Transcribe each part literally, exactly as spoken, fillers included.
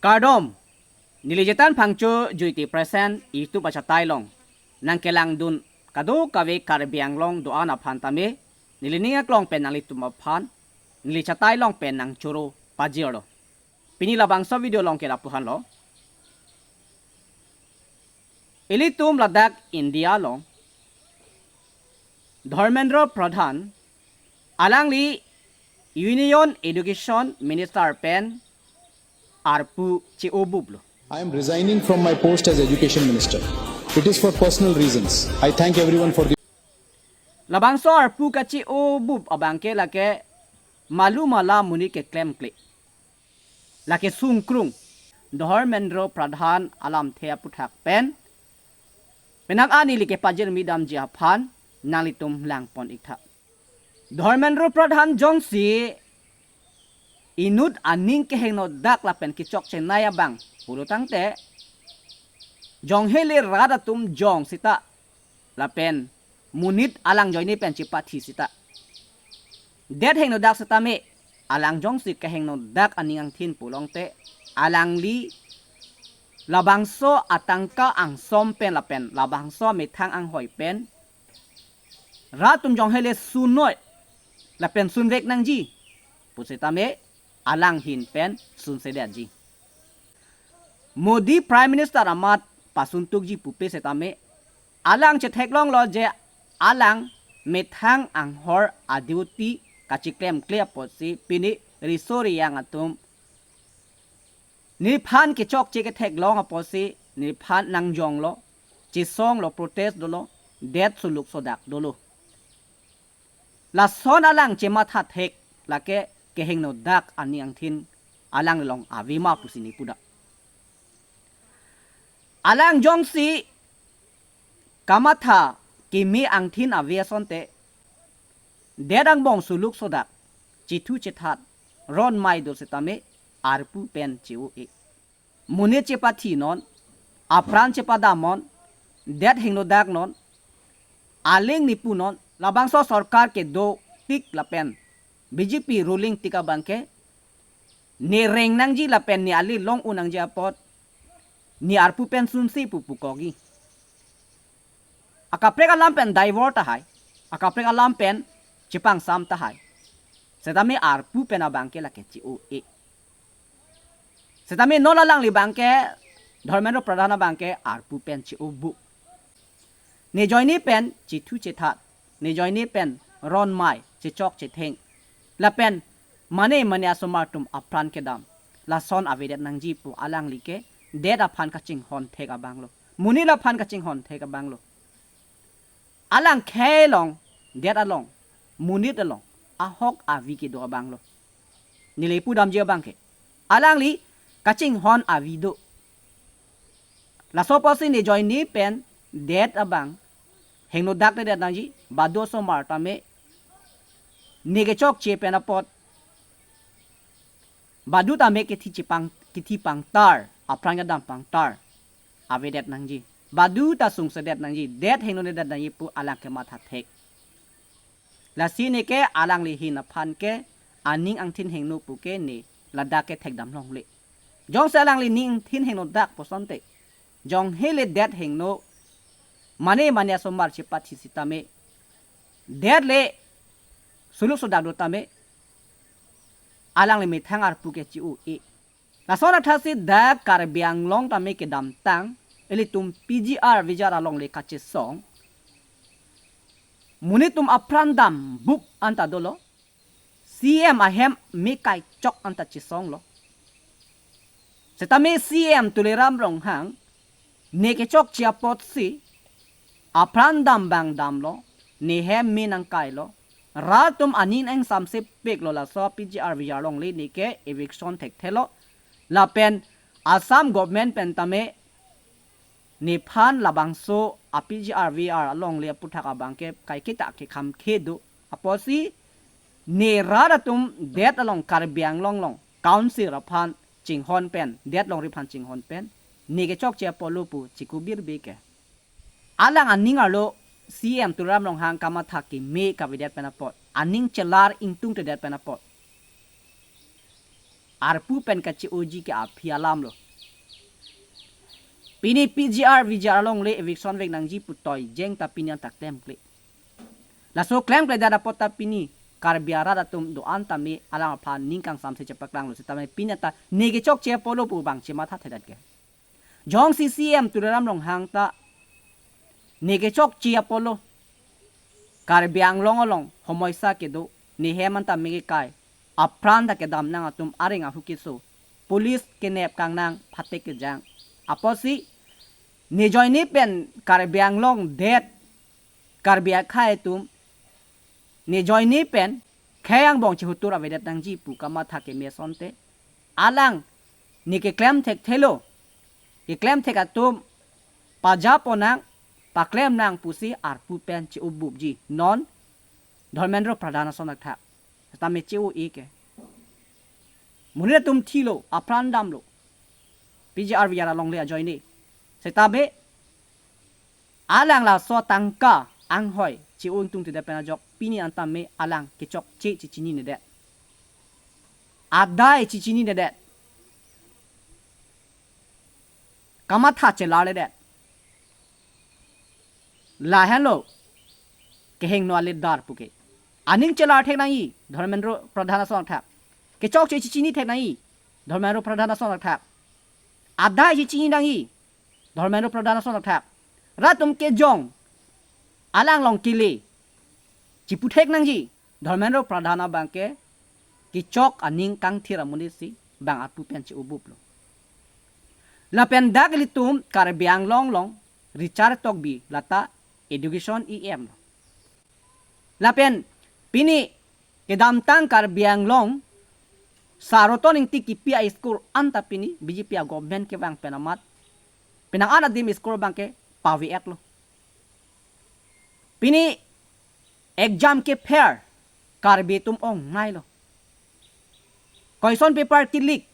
Kardom, neli Jetan Phangcho Juiti Present YouTube achatai along nangkelangdun kadokave Karbi Anglong do-an aphan tame neli ning aklong pen nanglitum aphan neli chatai along pen nangchoro pajirlo. Pini labangso video along ke lapu-anlo. Ilitum ladak India along Dharmendra Pradhan, alangli Union Education Minister pen arpu che-o buplo. I am resigning from my post as Education Minister. It is for personal reasons. I thank everyone for the Labangso arpu kache-o bup abang ke lake malu mala monit keklemkle, lake sungkrung Dharmendra Pradhan alamthe aputhak pen penang an neli kepajirmi damji aphan nanglitum langpon-iktha. Dharmendra Pradhan jongsi inut aning kehingno dak lapen kechok chenei abang pulo tangte, jong hele rat atum jong sita lapen monit alang ajoine pen chepathi sita, det hingno dak sitame alang jongsi kehingno dak aning angthin pulongte, alangli labangso atangka angsom pen lapen labangso amethang anghoi pen rat atum jong hele sunnoi lapen sunvek nangji pusitame alang ahin pen sunsedetji. Modi Prime Minister amat pasuntukji pupe sitame alang chetheklonglo je alang methang anghor aduty kacheklemkle apotsi pini riso riyang atum neliphan kechokche ketheklong apotsi neliphan nangjonglo, chesonglo, protest dolo, det suluk sodak dolo. Lason alang chematha thek lake kehingno dak aning angthin alang along avema pusi neli pudam. Alang jongsi kamatha keme angthin ave asonte, det angbong suluk sodak, chethu chethat, ron mei do sitame arpu pen che-o-e. Monit chepathinon, apran chepadamnon, det hingno daknon, aling ne punon, labangso sorkar kedo tik lapen B J P ruling tik abang ke ne reng nangji lapen ne ale long-un nangji apot ne arpu pen sunsi pu pukokji. Akaprek alam pen divert tahai, akaprek alam pen chepangsam tahai. Sitame arpu pen abang ke lake che-o-e. Sitame non alangli abang ke, Dharmendra Pradhan abang ke arpu pen che-o bup. Ne ajoine pen chethu chethat, ne ajoine pen ron mei, chechok chetheng, lapen mane mane asomar atum apran kedam, lason avedet nangji pu alangli ke det aphan kachinghon thek abanglo, monit aphan kachinghon thek abanglo. Alang khei along, det along, monit along ahok avi kedo abanglo. Neli pudamji abang ke, alangli kachinghon avi do. Laso apotsi ne ajoine pen det abang hingno dakledet nangji, badu asomar tame ne kechokche pen apot badu tame kethi chepang, kethi pangtar, apran kedam pangtar avedet nangji, badu ta sungsedet nangji, det hingno nedet nangji pu alang kematha thek. Lasi neke alangli ahin aphan ke aning angthin hingno pu ke ne ladak ke thekdam longle. Jongsi alangli ning angthin hingno dak pu asonte, jong hele det hingno, mane mane asomar chepathi sitame, det le suluk sodak do tame, alangli methang arpu ke che-o-e. Lason athasi dak Karbi Anglong tame kedamtang ilitum P G R V G R alongle kachesong, monit atum apran dam bup anta dolo, C M ahem me kaichok anta chesonglo. Sitame C M Tuliram Ronghang ne kechokche apotsi apran dam abang damlo, ne hem me nangkailo, rat atum aning angsamse peklo, laso P G R V G R alongle neke eviction thekthelo, lapen Assam government pen tame nephan labangso a P G R V G R alongle aputhak abang ke kaiketa kekham khe do apotsi ne rat atum det along Karbi Anglong along council aphan chinghon pen, det longri aphan chinghon pen, ne kechokche apotlo pu chikubirbe ke. Alang aning arlo C M Tuliram Ronghang kamatha keme kavedet pen apot, aning chelar ingtungtedet pen apot, arpu pen kache-oji ke aphi alam lo. Pini P G R V G R alongle eviction vek nangji pu toijeng ta pini anta klemkle. Laso klemkledet apot ta pini Karbi arat atum do-an tame alang aphan ning kangsamse chepaklanglo setame pini anta ne kechokche apotlo pu bang chemathathedet ke. Jongsi C E M Tuliram Ronghang ta ne kechokche apotlo, Karbi Anglong along homoisa kedo, ne hem anta me kekai, apran ta kedam nang atum areng ahu keso, police kenep kangnang phatek kejang. Apotsi ne ajoine pen Karbi Anglong det, Karbi akhei atum ne ajoine pen khei angbong chehutur avedet nangji pu kamatha keme asonte, alang ne keklem thekthelo, keklem thek atum pajapo nang, paklem nang pusi arpu pen che-obupji non Dharmendra Pradhan ason athak. Setame che-o-e ke. Monit atum thilo, apran damlo. P G R V G R alongle ajoine. Setame alang laso tangka anghoi che-o ingtungtidet pen ajok pini anta me alang kechokche chechininedet. Adai chechininedet. Kamatha chelarledet. Lahenlo kehingno aledar puke. Aning chelar thek nangji Dharmendra Pradhan ason athak. Kechokche chechini thek nangji Dharmendra Pradhan ason athak. Adai chechini nangji Dharmendra Pradhan ason athak. Rat atum kejong, alang along kele chipu thek nangji Dharmendra Pradhan abangke kechok aning kangthir amonit si bang arpu pen che-obuplo. Lapen dak ilitum Karbi Anglong along Richard Tokbi lata education E M lo. Lapen pini kedamtang Karbi Anglong Saroton Ingti kipi a-school anta pini B J P a-government kevang pen amat penang an adim school abangke pave-etlo. Pini exam kepher Karbi atum ongnailo. Question paper ke-leak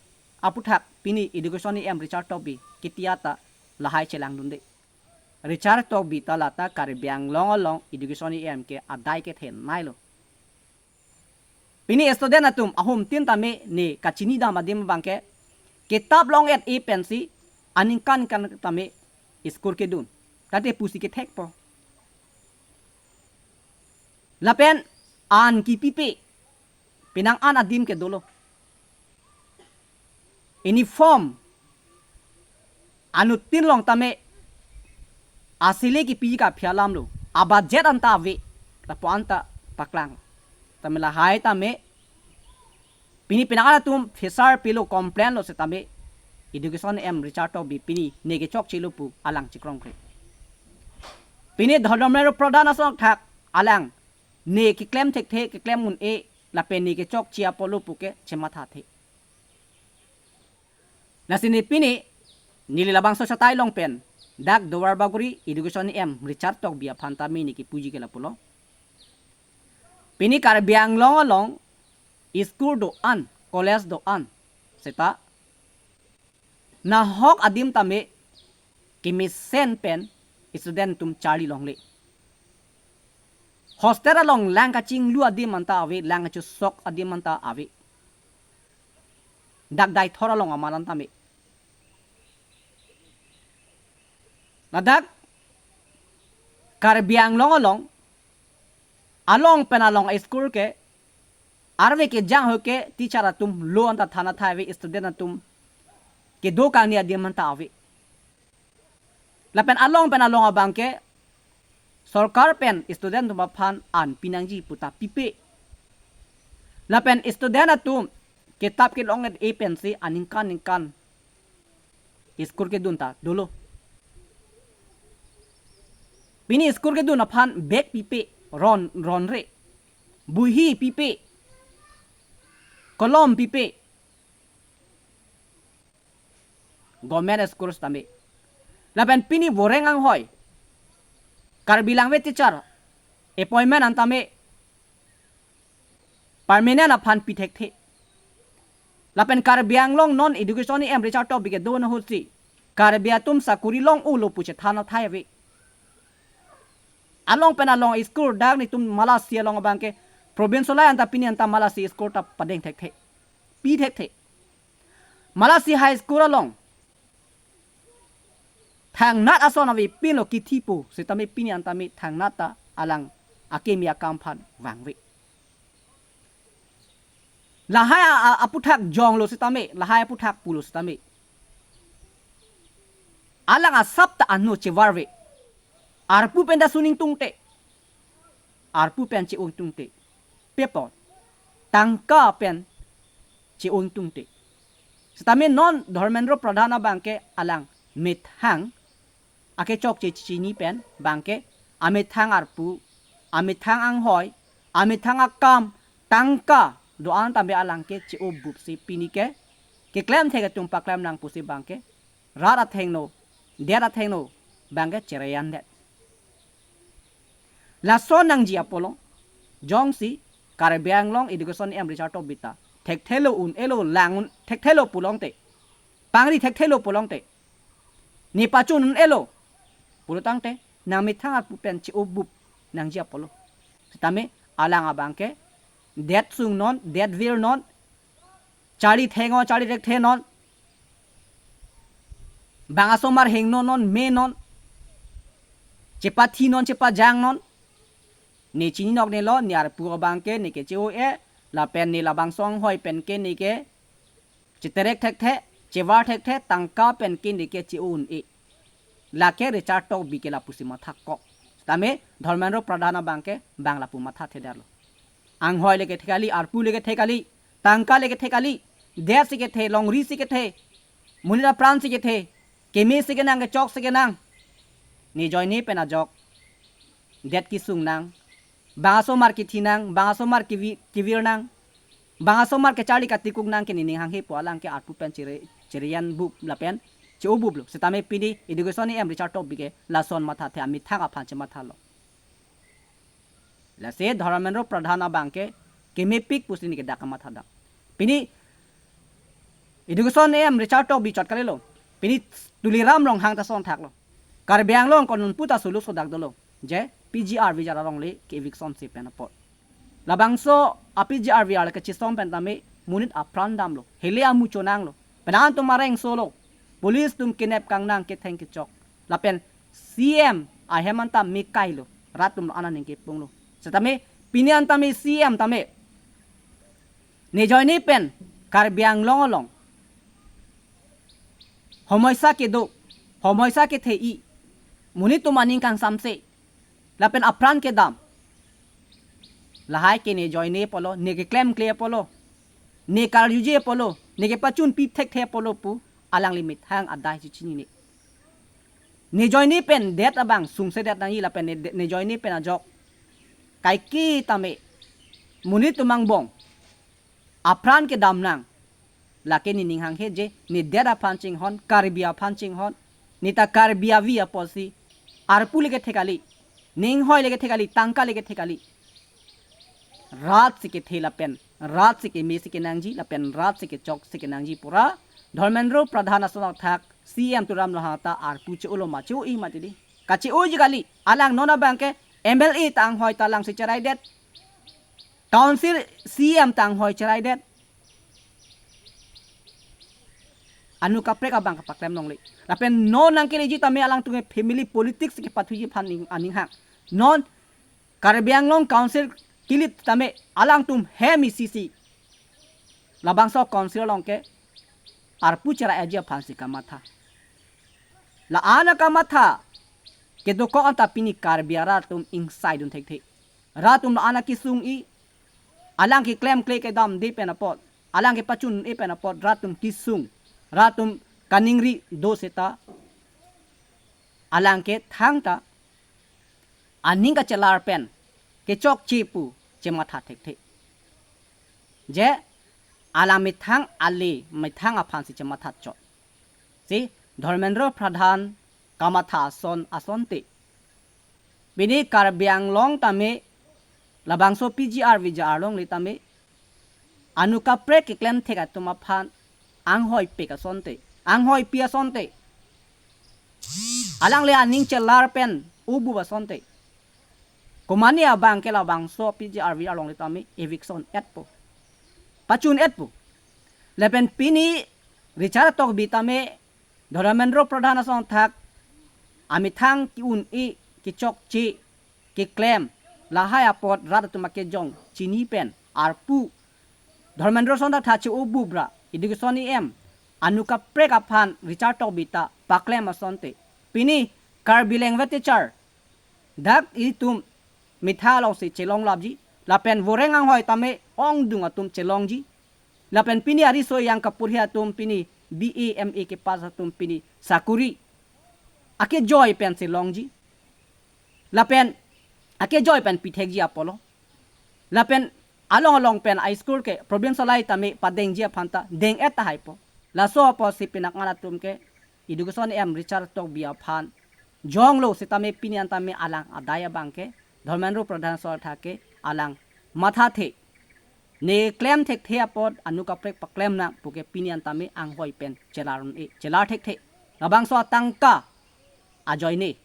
aputhak pini education E M Richard Tokbi ketiyata lahai chelangdunde. Richard Tokbi ta lata Karbi Anglong along education E M ke adai kethenei lo. Pini student atum ahum tin tame ne kachinidam adim abangke kitap long-et-e pensi aningkan kan tame school kedun. Tate pusi kethekpo. Lapen an kipipe, penang an adim ke dolo. Uniform anuttin long tame asile kipi ke aphi alam lo. A-budget anta ave, lapu anta paklang. Tame lahai tame pini penang an atum phisar pilo, complain lo setame education E M Richard Tokbi pini ne kechokchelo pu alang chikrongkre. Pini Dharmendra Pradhan ason athak alang ne keklem thekthe, keklem un-e, lapen ne kechokche apotlo puke chemathathe. Lasi ne pini neli labangso chatai along pen dak Duarbagori education E M Richard Tokbi aphan tame ne kipuji ke lapulo. Pini Karbi Anglong along school do-an, college do-an seta nahok adim tame kemesen pen student atum charli longle. Hostel along lang kachinglu adim anta ave, lang kachesok adim anta ave. Dak Deithor along amat an tame. Ladak Karbi Anglong along, along pen along school ke arve kejang ho ke teacher atum lo anta than athai ave, student atum kedo kangni adim anta ave. Lapen along pen along abangke sorkar pen student atum aphan an pinangji puta pipe. Lapen student atum kitap kelong-et-e pensi aningkan ningkan school kedun ta dolo. Pini school kedun aphan bag pipe, ron, ronre, buhi pipe, kolom pipe, government school tame. Lapen pini voreng anghoi Karbi language teacher appointment an tame permanent aphan pithekthe. Lapen Karbi Anglong non education E M Richard Tokbi kedo ahut si Karbi atum sakuri long-ulo pu chethan athai ave. Along pen along school dak netum Malasi along abangke provincial anta pini anta Malasi school ta padeng thekthe, pithekthe. Malasi High School along thangnat ason avepinlo, kethipo sitame pini an tame thangnat ta alang akimi akam aphan vangve. Lahai a, a, aputhak jonglo sitame, lahai aputhak pulo sitame, alang asap ta ano chevarve. Arpu pen ta suning tungte, arpu pen che-o tungte, pepo tangka pen che-o tungte. Sitame non Dharmendra Pradhan abangke alang methang akechokche chini pen abangke amethang arpu, amethang anghoi, amethang akam, tangka do-an tame alang ke che-o bup si pini ke keklem thek atum paklem nang pusi abangke rat athengno, det athengno abangke chereyan det. Lason nangji apotlo, jongsi Karbi Anglong Education E M Richard Tokbi ta thekthelo, un-elo, lang un thekthelo pulongte, pangri thekthelo pulongte, ne pachun un-elo pulo tangte, nangmethang arpu pen che-o bup nangji apotlo. Sitame alang abangke det sungnon, det virnon, charli thengnon, charli thekthe non, bang asomar hingno non, me non, chepathi non, chepajang non. Ne chini nok nelo, ne arpu abangke ne ke che-o-e, lapen ne labangso anghoi pen ke ne ke cheterek thekthe, chevar thekthe, tangka pen ke ne ke che-o un-e. Lake Richard Tokbi ke lapusi mathakok. Tame Dharmendra Pradhan abangke bang lapu mathathedetlo. Anghoi le kethe kali, arpu le kethe kali, tangka le kethe kali, det si kethe, longri si kethe, monit apran si kethe, keme si kenang, kechok si kenang. Ne ajoine pen ajok det kesung nang, bang asomar kethi nang, bang asomar kevi-, kevir nang, bang asomar kecharli katikuk nang ke ne ning hanghe pu alang ke arpu pen chere-, chereyan bup lapen che-o buplo. Sitame pini Education E M Richard Tokbi ke lason mathathe, amethang aphan chemathalo. Lasi Dharmendra Pradhan abangke kemepik pusi ne ke dak kamathadam. Pini Education E M Richard Tokbi chot kalilo, pini Tuliram Ronghang ta son thaklo. Karbi Anglong konun puta sulu sodak dolo je P G R V J R alongle ke eviction si pen apot. Labangso a P G R V J R le kechesong pen tame monit apran damlo, hele amu chonanglo, penang atum areng solo, police atum kenep kangnang ketheng kechok, lapen C M ahem anta mekailo, rat atum lo ana ning kepunglo. Setame pini anta me C M tame ne ajoine pen Karbi Anglong along homoisa kedo, homoisa kethe-i, monit atum aning kangsamse, lapen apran kedam, lahai ke ne ajoine apotlo, ne keklemkle apotlo, ne karjuje apotlo, ne kepachunpi thekthe apotlo pu alangli methang adai si chinine. Ne ajoine pen det abang sungsedet nangji lapen ne, ne ajoine pen ajok kaike tame monit atum angbong apran kedam nang, lake ne ning hanghe je ne det aphan chinghon, Karbi aphan chinghon, ne ta Karbi avi apotsi, arpu le kethe kali, ne anghoi le kethe kali, tangka le kethe kali. Rat si kethe lapen rat si keme si kenangji lapen rat si kechok si kenangji pura Dharmendra Pradhan ason athak C M Tuliram Ronghang ta arpu che-olo ma, che-o-i ma tidi. Kache-oji kali, alang non abangke M L A ta anghoi ta alang si cheraidet, council C M ta anghoi cheraidet. Anu kaprek abang kapaklem longle. Lapen non nangkeleji tame alangtum ke family politics kepathuji aphan ning, aning hang. Non Karbi Anglong Council kilit tame alangtum hem isi si labangso council along ke arpu cherai-eji aphan si kamatha. La-an akamatha kedokok anta pini Karbi arat atum ingsaidun thekthe. Rat atum la-an akesung-i, alang keklemkle kedamde pen apot, alang kepachun-e pen apot rat atum kesung, rat atum kaningri do seta, alang ke thangta aning kachelar pen kechokche pu chematha thekthe. Je alang methang ale, methang aphan si chematha chot. Si Dharmendra Pradhan kamatha ason asonte, pini Karbi Anglong tame labangso P G R V J R alongle tame anu kaprek keklem thek atum aphan anghoi pek asonte, anghoi pi asonte, alangli aning chelar pen ubu asonte, komane abang ke labangso P G R V J R alongle tame eviction etpo, pachun etpo. Lapen pini Richard Tokbi tame Dharmendra Pradhan asonthak amethang ke-un-e, kechokche, keklem, lahai apot rat atum akejong chini pen arpu Dharmendra asonthak tha che-o bubra, education E M, anu kaprek aphan Richard Tokbi ta paklem asonte, pini Karbi Language Teacher dak itum methang alongsi chelong lapji, lapen voreng anghoi tame ongdung atum chelongji, lapen pini ariso yang kapurhi atum pini B A M A kepass atum pini sakuri akejoi pen chelongji, lapen akejoi pen pithekji apotlo, lapen along along pen a-school ke problem solai tame padengji aphan ta deng-et tahaipo. Laso apotsi penang an atum ke education E M Richard Tokbi aphan jonglo sitame pini an tame alang adai abang ke Dharmendra Pradhan asonthak ke alang mathathe, ne klem thekthe apot anu kaprek paklem nang pu ke pini an tame anghoi pen chelar un-e, chelar thekthe. Labangso atangka ajoine,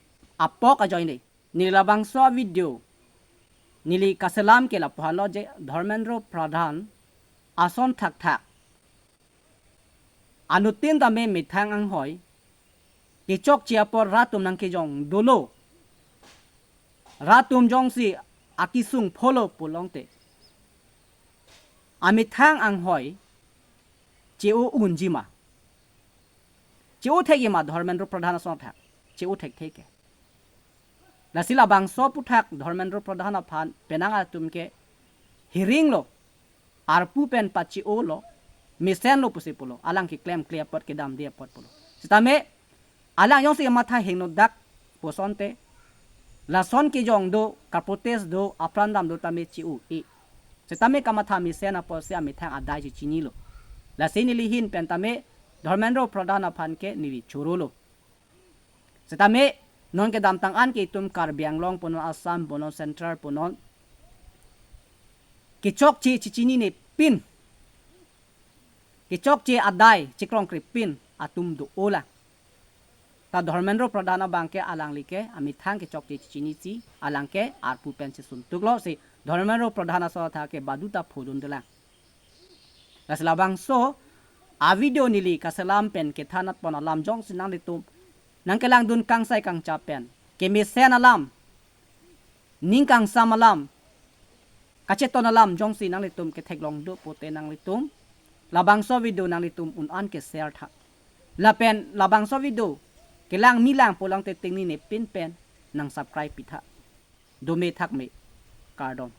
apok ajoine. Neli labangso video neli kaselam ke lapuhanlo je Dharmendra Pradhan asonthak thak anuttin tame methang anghoi kechokche apot rat atum nangkejong dolo, rat atum jongsi akesung pholo pulote amethang anghoi che-o unji ma? Che-o thekji ma Dharmendra Pradhan asonthak? Che-o thekthe ke. Lasi labangso aphuthak Dharmendra Pradhan aphan penang atum ke hiringlo, arpu pen pache-olo, mesenlo pusi pulo, alang keklemkle apot, kedamde apot pulo. Sitame alang jongsi matha hingno dak pu asonte, lason kejong do, kaprotest do, apran dam do tame che-o-e. Sitame kamatha mesen apotsi amethang adai si chinilo. Lasi neli ahin pen tame Dharmendra Pradhan aphan ke neli chorolo. Sitame non kedamtang an ke itum Karbi Anglong punon, Assam punon, Central punon, kechokche chechinine pin, kechokche adai chekrongkre pin atum do-olang. Ta Dharmendra Pradhan abang ke alangli ke amethang kechokche chechinisi, alang ke arpu pen chesuntuklo, si Dharmendra Pradhan asonthak ke baduta phodundelang. Lasi labangso a-video neli kaselam pen kethan-et pon alam jongsi nanglitum nangkelangdun kangsai kangcha pen, kemesen alam, ning kangsam alam, kacheton alam jongsi nanglitum ketheklong do pute nanglitum labangso video nanglitum un-an ke share tha. Lapen labangso video kelang milang pulote tingnine pin pen nang subscribe pitha. Dome thakme, kardom.